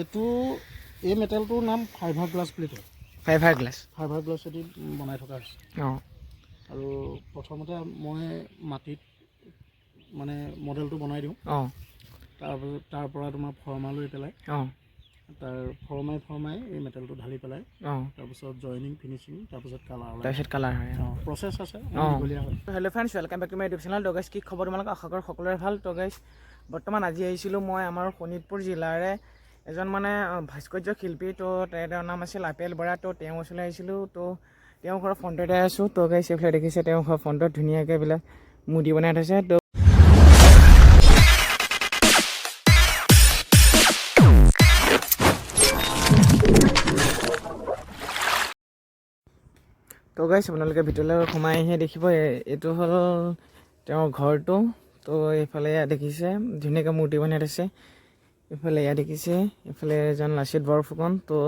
এইটো এই মেটেলটোৰ নাম ফাইবাৰ গ্লাছ বুলি কয়। Fibre glass. Fibre গ্লাছেদি বনাই থকা হৈছে। আৰু প্ৰথমতে মই মাটিত মানে মডেলটো বনাই দিওঁ। তাৰপিছত তাৰ পৰা তোমাৰ ফৰ্মা লৈ পেলাই তাৰ ফৰমাই ফৰমাই এই মেটেলটো ঢালি পেলাই তাৰপিছত জইনিং, ফিনিচিং, তাৰপিছত কালাৰ ওলাই। তাৰপিছত কালাৰ হয়। অঁ, প্ৰচেছ আছে, দীঘলীয়া হয়। Hello friends, welcome back to my YouTube channel. তো গাইছ, কি খবৰ তোমালোকৰ? আশা কৰোঁ সকলোৰে ভাল। তো গাইছ, বৰ্তমান আজি আহিছিলোঁ মই আমাৰ শোণিতপুৰ জিলাৰে এজন মানে ভাস্কৰ্য শিল্পী, তো তেওঁৰ নাম আছিল আপেল বৰা। তো তেওঁৰ ওচৰলৈ আহিছিলোঁ। তো তেওঁৰ ঘৰৰ ফ্ৰণ্টতে আছোঁ। তো গাইছ, এইফালে দেখিছে, তেওঁৰ ঘৰৰ ফ্ৰণ্টত ধুনীয়াকৈ এইবিলাক মূৰ্তি বনাই থৈছে। তো গাইছ, আপোনালোকে ভিতৰলৈ সোমাই আহিয়ে দেখিব, এইটো হ'ল তেওঁৰ ঘৰটো। তো এইফালে এয়া দেখিছে, ধুনীয়াকৈ মূৰ্তি বনাই থৈছে। এইফালে এয়া দেখিছে, এইফালে এজন লাচিত বৰফুকন, তো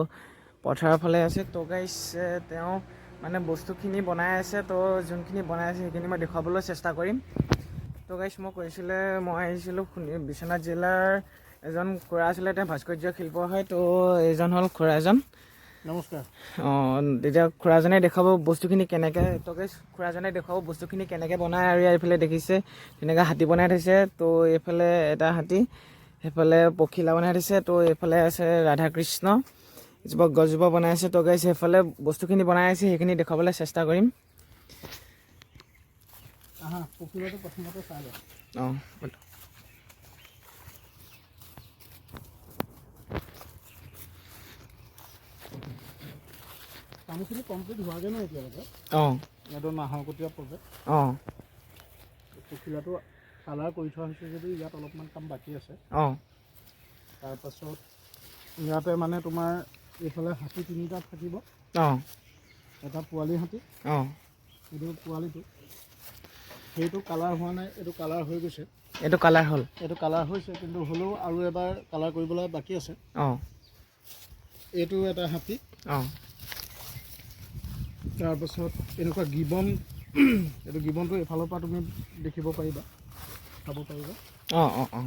পথাৰৰ ফালে আছে। তো গাইছ, তেওঁ মানে বস্তুখিনি বনাই আছে। তো যোনখিনি বনাই আছে সেইখিনি মই দেখুৱাবলৈ চেষ্টা কৰিম। তো গাইছ, মই কৈছিলে, মই আহিছিলোঁ বিশ্বনাথ জিলাৰ এজন খুৰা আছিলে, তেওঁ ভাস্কৰ্য শিল্প হয়। তো এইজন হ'ল খুৰা এজন। নমস্কাৰ। অঁ, তেতিয়া খুৰাজনে দেখুৱাব বস্তুখিনি কেনেকৈ। তো গাইছ, খুৰাজনে দেখুৱাব বস্তুখিনি কেনেকৈ বনায়। আৰু ইয়াৰ এইফালে দেখিছে, ধুনীয়াকৈ হাতী বনাই থৈছে। তো এইফালে এটা হাতী, সেইফালে পখিলা বনাই থৈছে। তো এইফালে আছে ৰাধা কৃষ্ণ, এজোপা গছজোপা বনাই আছে। তো গাইছ, সেইফালে বস্তুখিনি বনাই আছে, সেইখিনি দেখুৱাবলৈ চেষ্টা কৰিম। আহা, পখিলাটো প্ৰথমতে চাই লওঁ। অঁ। কামখিনি কমপ্লিট হোৱাগৈ নাই এতিয়ালৈকে। এইটো নাহৰকটীয়া প্ৰজেক্ট। পখিলাটো কালাৰ কৰি থোৱা হৈছে যদিও ইয়াত অলপমান কাম বাকী আছে। তাৰপাছত ইয়াতে মানে তোমাৰ এইফালে হাতী তিনিটা থাকিব। এটা পোৱালি হাতী। এইটো পোৱালিটো, সেইটো কালাৰ হোৱা নাই, এইটো কালাৰ হৈ গৈছে। এইটো কালাৰ হ'ল? এইটো কালাৰ হৈছে, কিন্তু হ'লেও আৰু এবাৰ কালাৰ কৰিবলৈ বাকী আছে। এইটো এটা হাতী। তাৰপাছত এনেকুৱা গিবন, এইটো গিবনটো এইফালৰ পৰা তুমি দেখিব পাৰিবা, চাব পাৰিবা। অঁ অঁ অঁ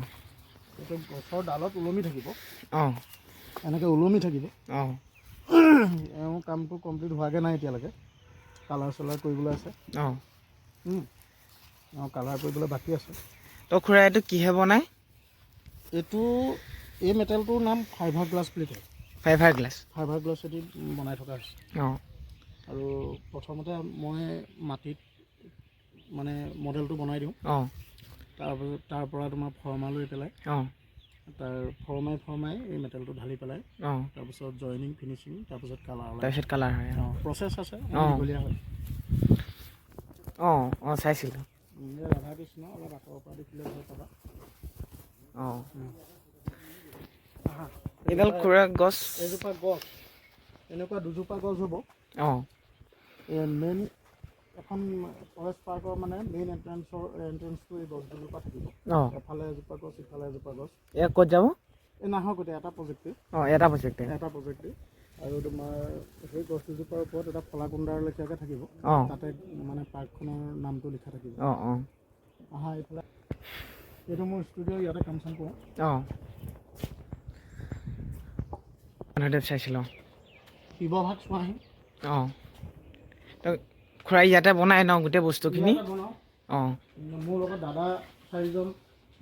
এইটো গছৰ ডালত ওলমি থাকিব। এনেকৈ ওলমি থাকিব। এওঁ কামটো কমপ্লিট হোৱাগৈ নাই এতিয়ালৈকে, কালাৰ চালাৰ কৰিবলৈ আছে। এওঁ কালাৰ কৰিবলৈ বাকী আছে। তো খুৰা, এইটো কিহে বনায়? এইটো এই মেটেলটোৰ নাম ফাইবাৰ গ্লাছ বুলি কয়। Fibre glass. Fibre গ্লাছেদি বনাই থকা হৈছে। আৰু প্ৰথমতে মই মাটিত মানে মডেলটো বনাই দিওঁ। তাৰপিছত তাৰ পৰা তোমাৰ ফৰ্মা লৈ পেলাই তাৰ ফৰমাই ফৰমাই এই মেটেলটো ঢালি পেলাই তাৰপিছত জইনিং, ফিনিচিং, তাৰপিছত কালাৰ ওলাই। তাৰপিছত কালাৰ হয়। অঁ, প্ৰচেছ আছে, দীঘলীয়া হয়। অঁ অঁ চাইছিলোঁ। এই ৰাধা কৃষ্ণ, অলপ আঁতৰৰ পৰা দেখিলে ভাল পাবা। আহা। এইডাল খুৰা গছ? এজোপা গছ, এনেকুৱা দুজোপা গছ হ'ব। এই মেইন এখন ফৰেষ্ট পাৰ্কৰ মানে মেইন এণ্ট্ৰেঞ্চৰ এণ্ট্ৰেঞ্চটো এই গছ দুজোপা থাকিব। এফালে এজোপা গছ, ইফালে এজোপা গছ। এয়া ক'ত যাব? এই নাহৰকটীয়া এটা প্ৰজেক্টে। অঁ, এটা প্ৰজেক্টে? এটা প্ৰজেক্টে। আৰু তোমাৰ সেই গছ দুজোপাৰ ওপৰত এটা ফলাকুণ্ডাৰ লেখীয়াকৈ থাকিব। তাতে মানে পাৰ্কখনৰ নামটো লিখা থাকিব। অঁ অঁ আহা, এইফালে এইটো মোৰ ষ্টুডিঅ', ইয়াতে কাম চাম কৰোঁ। অঁ, মাধৱদেৱ চাইছিলোঁ। শিৱভাগ চোৱাহি। অঁ, তো খুৰা ইয়াতে বনাই ন গোটেই বস্তুখিনি? ইয়াতে বনাওঁ। মোৰ লগত দাদা চাৰিজন,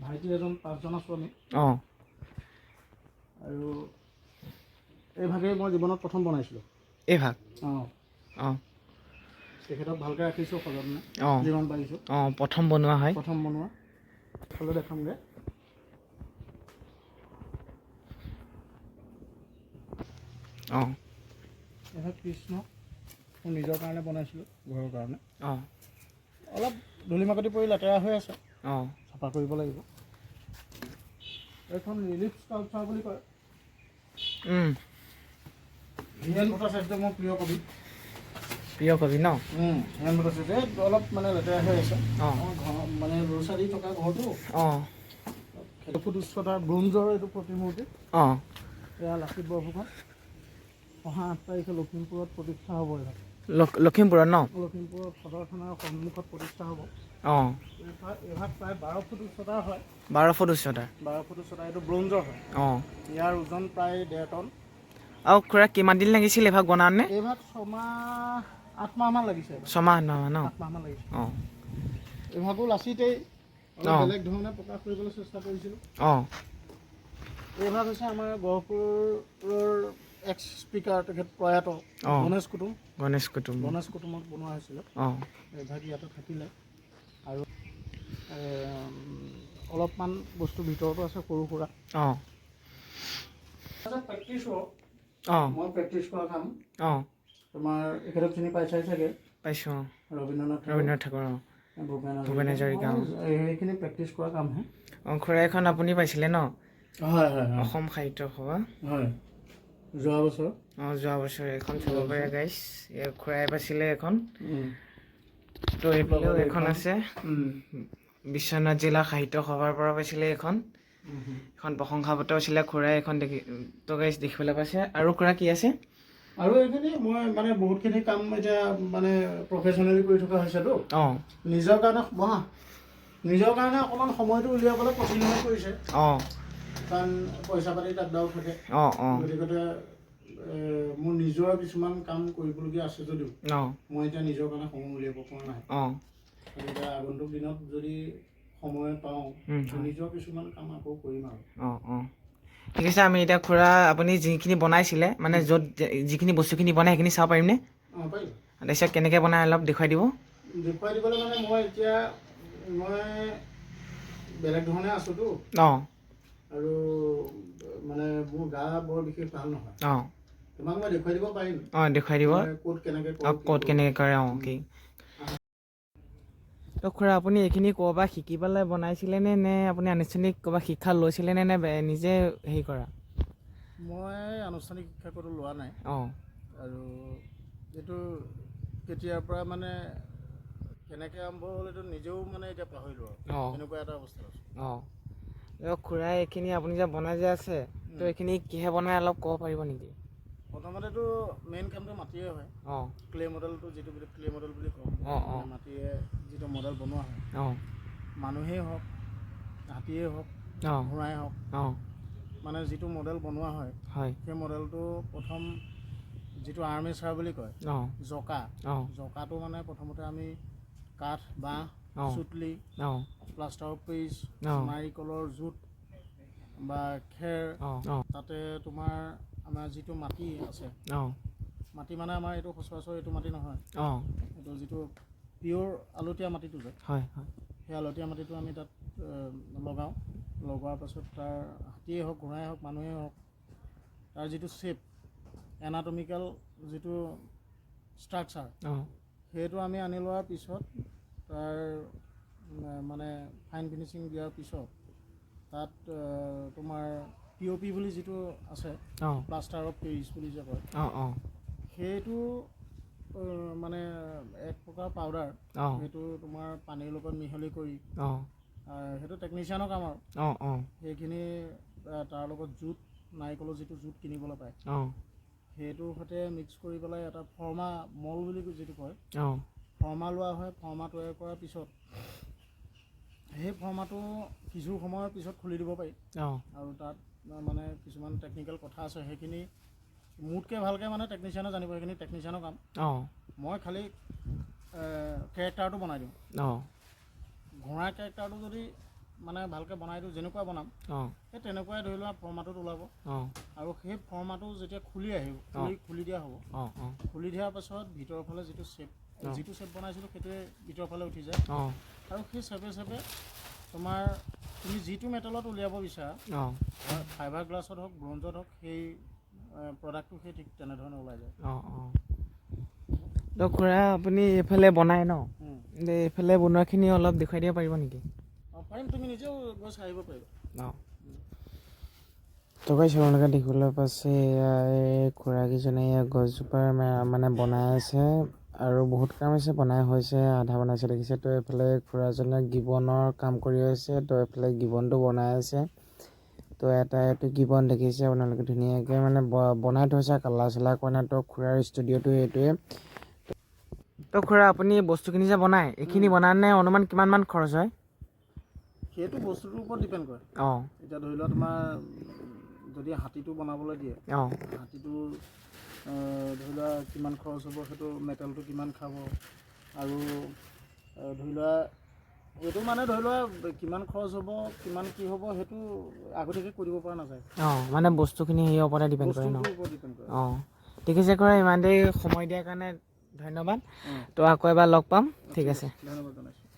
ভাইটি এজন, পাঁচজন আছোঁ আমি। আৰু এইভাগেই মই জীৱনত প্ৰথম বনাইছিলোঁ। এই ভাগ? অঁ। তেখেতক ভালকৈ ৰাখিছোঁ সযতনে, যিমান পাৰিছোঁ। অঁ, প্ৰথম বনোৱা হয়। প্ৰথম বনোৱা। ফালে দেখামগৈ। এভাগ কৃষ্ণ, মোৰ নিজৰ কাৰণে বনাইছিলোঁ, ঘৰৰ কাৰণে। অলপ ধূলি মাকতি পৰি লেতেৰা হৈ আছে। চাফা কৰিব লাগিব। এইখন ৰিলিফ স্কাল্পচাৰ বুলি কয়। হীৰেণ ভট্টাচাৰ্য মোৰ প্ৰিয় কবি। প্ৰিয় কবি ন? হীৰেণ ভট্টাচাৰ্য। এই অলপ মানে লেতেৰা হৈ আছে। আমাৰ ঘৰ মানে ল'ৰা ছোৱালী থকা ঘৰটো। ফুট উচ্চতাৰ ব্ৰঞ্জৰ এইটো প্ৰতিমূৰ্তি। এয়া লাচিত বৰফুকন। অহা 8 তাৰিখে লখিমপুৰত প্ৰতিষ্ঠা হ'ব এইভাগ। লখিমপুৰত ন? লখিমপুৰত সদৰ থানাৰ সন্মুখত প্ৰতিষ্ঠা হ'ব। অঁ। এইভাগ প্ৰায় 12 ফুট উচ্চতাৰ হয়। 12 ফুট উচ্চতাৰ? 12 ফুট উচ্চতা। এইটো ব্ৰঞ্জৰ হয়। ইয়াৰ ওজন প্ৰায় 1.5 টন। আৰু খুৰা, কিমান দিন লাগিছিল এইভাগ বনাওঁতে? এইভাগ 6 মাহ 8 মাহমান লাগিছে এইভাগ। 6 মাহ 8 মাহ ন? 8 মাহমান লাগিছে। এইভাগো লাচিতেই অলপ বেলেগ ধৰণে প্ৰকাশ কৰিবলৈ চেষ্টা কৰিছিলোঁ। এইভাগ হৈছে আমাৰ গহপুৰৰ এক্স স্পীকাৰ, তেখেত প্ৰয়াত গণেশ কুটুম। গণেশ কুটুম। গণেশ কুটুমক বনোৱা হৈছিলে। এইভাগ ইয়াতে থাকিলে আৰু অলপমান বস্তু ভিতৰতো আছে সৰু সুৰা। প্ৰেক্টিছ। মই প্ৰেক্টিছ কৰা কাম। তোমাৰ এখেতক চিনি পাইছাই চাগে? পাইছোঁ, অঁ। ৰবীন্দ্ৰনাথ ঠাকুৰ। ৰবীন্দ্ৰনাথ ঠাকুৰ, অঁ। ভূপেন। ভূপেন হাজৰিকা, অঁ। সেইখিনি প্ৰেক্টিছ কৰা কামহে। অঁ, খুৰা, এখন আপুনি পাইছিলে ন? হয়। অসম সাহিত্য সভা। হয়, যোৱা বছৰ। অঁ, যোৱা বছৰ। এখন চাব পাৰে গাইছ, খুৰাই পাইছিলে এখন। তো এইফালেও এখন আছে। বিশ্বনাথ জিলা সাহিত্য সভাৰ পৰা পাইছিলে এখন। এখন প্ৰশংসা পত্ৰ আছিলে খুৰাই এখন দেখি। তো গাইছ, দেখিবলৈ পাইছে। আৰু খুৰা, কি আছে? আৰু এইখিনি মই মানে বহুতখিনি কাম এতিয়া মানে প্ৰফেচনেলি কৰি থকা হৈছেতো। নিজৰ কাৰণে বহা, নিজৰ কাৰণে অকণমান সময়টো উলিয়াবলৈ কঠিন হৈ পৰিছে। কাৰণ পইচা পাতি তাগিদাও থাকে। অঁ অঁ গতিকতে মোৰ নিজৰ কিছুমান কাম কৰিবলগীয়া আছে যদিও মই এতিয়া নিজৰ কাৰণে সময় উলিয়াব পৰা নাই। গতিকে আগন্তুক দিনত যদি সময় পাওঁ, নিজৰ কিছুমান কাম আকৌ কৰিম আৰু। অঁ অঁ ঠিক আছে। আমি এতিয়া খুৰা, আপুনি যিখিনি বনাইছিলে, মানে য'ত যিখিনি বস্তুখিনি বনাই, সেইখিনি চাব পাৰিমনে? অঁ, পাৰিম। তাৰপিছত কেনেকৈ বনাই অলপ দেখুৱাই দিব। দেখুৱাই দিবলৈ মানে মই এতিয়া মই বেলেগ ধৰণে আছোতো। আৰু মানে মোৰ গা বৰ বিশেষ ভাল নহয়। তোমাক মই দেখুৱাই দিব পাৰিম। অঁ, দেখুৱাই দিব। মই ক'ত কেনেকৈ কৰোঁ, কি ক'ত কৰোঁ। কেনেকৈ কৰে, অঁ, কি। তো খুৰা, আপুনি এইখিনি ক'ৰবাত শিকি পেলাই বনাইছিলে নে, নে আপুনি আনুষ্ঠানিক ক'ৰবাত শিক্ষা লৈছিলে নে, নে নিজে হেৰি কৰা? মই আনুষ্ঠানিক শিক্ষা ক'তো লোৱা নাই। আৰু এইটো কেতিয়াৰ পৰা মানে কেনেকৈ আৰম্ভ হ'ল, এইটো নিজেও মানে এতিয়া পাহৰিলোঁ আৰু। এনেকুৱা এটা অৱস্থাত আছোঁ। অঁ, তো খুৰাই, এইখিনি আপুনি যে বনাই যে আছে, তো এইখিনি কিহে বনাই অলপ ক'ব পাৰিব নেকি? প্ৰথমতেতো মেইন কামটো মাটিৰে হয়। ক্লে মডেলটো যিটো বুলি, ক্লে মডেল বুলি কওঁ। অঁ অঁ মানে মাটিৰে যিটো মডেল বনোৱা হয়, মানুহেই হওক, হাতীয়েই হওক, ঘোঁৰাই হওক, মানে যিটো মডেল বনোৱা হয়, সেই মডেলটো প্ৰথম যিটো আৰ্মেচাৰ বুলি কয়, জকা। জকাটো মানে প্ৰথমতে আমি কাঠ, বাঁহ, চুতলি, প্লাষ্টাৰ অফ পেৰিছ, নাৰিকলৰ জোত বা খেৰ, তাতে তোমাৰ আমাৰ যিটো মাটি আছে, মাটি মানে আমাৰ এইটো সচৰাচৰ এইটো মাটি নহয়, এইটো যিটো পিয়'ৰ আলতীয়া মাটিটো যে, হয় হয় সেই আলতীয়া মাটিটো আমি তাত লগাওঁ। লগোৱাৰ পাছত তাৰ হাতীয়েই হওক, ঘোঁৰাই হওক, মানুহেই হওক, তাৰ যিটো শ্বেপ, এনাটমিকেল যিটো ষ্ট্ৰাকচাৰ, সেইটো আমি আনি লোৱাৰ পিছত তাৰ মানে ফাইন ফিনিচিং দিয়াৰ পিছত তাত তোমাৰ পিঅ'পি বুলি যিটো আছে, প্লাষ্টাৰ অফ পেৰিছ বুলি যে কয়, অঁ অঁ সেইটো মানে এক প্ৰকাৰ পাউডাৰ। সেইটো তোমাৰ পানীৰ লগত মিহলি কৰি, সেইটো টেকনিচিয়ানৰ কাম আৰু, অঁ অঁ সেইখিনি তাৰ লগত জুট, নাৰিকলৰ যিটো জুট কিনিবলৈ পায়, সেইটোৰ সৈতে মিক্স কৰি পেলাই এটা ফৰ্মা মল বুলি যিটো কয়, ফৰ্মা লোৱা হয়। ফৰ্মা তৈয়াৰ কৰাৰ পিছত সেই ফৰ্মাটো কিছু সময়ৰ পিছত খুলি দিব পাৰি। আৰু তাত মানে কিছুমান টেকনিকেল কথা আছে, সেইখিনি মোতকৈ ভালকৈ মানে টেকনিচিয়ানে জানিব। সেইখিনি টেকনিচিয়ানৰ কাম। মই খালী কেৰেক্টাৰটো বনাই দিওঁ। ঘোঁৰাৰ কেৰেক্টাৰটো যদি মানে ভালকৈ বনাই দিওঁ, যেনেকুৱা বনাম, সেই তেনেকুৱাই ধৰি লোৱা ফৰ্মাটোত ওলাব। আৰু সেই ফৰ্মাটো যেতিয়া খুলি আহিব, খুলি খুলি দিয়া হ'ব, অঁ অঁ খুলি দিয়াৰ পাছত ভিতৰৰ ফালে যিটো শ্বেপ, যিটো শ্বেপ বনাইছিলোঁ, সেইটোৱে ভিতৰৰ ফালে উঠি যায়। আৰু সেই চেপে চেপে তোমাৰ তুমি যিটো মেটেলত উলিয়াব বিচাৰা, ফাইবাৰ গ্লাছত হওক, ব্ৰঞ্জত হওক, সেই প্ৰডাক্টটো সেই ঠিক তেনেধৰণে ওলাই যায়। অঁ অঁ তো খুৰা, আপুনি এইফালে বনাই ন? এইফালে বনোৱাখিনি অলপ দেখুৱাই দিব পাৰিব নেকি? অঁ, পাৰিম। তুমি নিজেও গৈ চাই আহিব পাৰিবা। অঁ, তো গাইছ, আপোনালোকে দেখিবলৈ পাইছে, এয়া এই খুৰাকেইজনে এয়া গছজোপাৰ মানে বনাই আছে আৰু বহুত কাম আছে। বনাই হৈছে, আধা বনাইছে দেখিছে। তো এইফালে খুৰাজনে গিবনৰ কাম কৰি আছে। তো এইফালে গিবনটো বনাই আছে। তো এটা এইটো গিবন দেখিছে আপোনালোকে, ধুনীয়াকৈ মানে বনাই থৈছে, কালাৰ চালাৰ কৰা নাই। তো খুৰাৰ ষ্টুডিঅ'টো এইটোৱে। তো খুৰা, আপুনি এই বস্তুখিনি যে বনায়, এইখিনি বনাওঁতে অনুমান কিমানমান খৰচ হয়? সেইটো বস্তুটোৰ ওপৰত ডিপেণ্ড কৰে। এতিয়া ধৰি লোৱা তোমাৰ যদি হাতীটো বনাবলৈ দিয়ে, হাতীটোৰ ধৰি লোৱা কিমান খৰচ হ'ব, সেইটো মেটেলটো কিমান খাব আৰু ধৰি লোৱা এইটো মানে ধৰি লোৱা কিমান খৰচ হ'ব, কিমান কি হ'ব, সেইটো আগতীয়াকৈ কৈ দিব পৰা নাযায়। অঁ, মানে বস্তুখিনি হেৰিৰ ওপৰতে ডিপেণ্ড কৰে ন? বস্তুটোৰ ওপৰত ডিপেণ্ড কৰে। অঁ, ঠিক আছে খুৰা, ইমান দেৰি সময় দিয়াৰ কাৰণে ধন্যবাদ। তো আকৌ এবাৰ লগ পাম, ঠিক আছে। ধন্যবাদ জনাইছোঁ।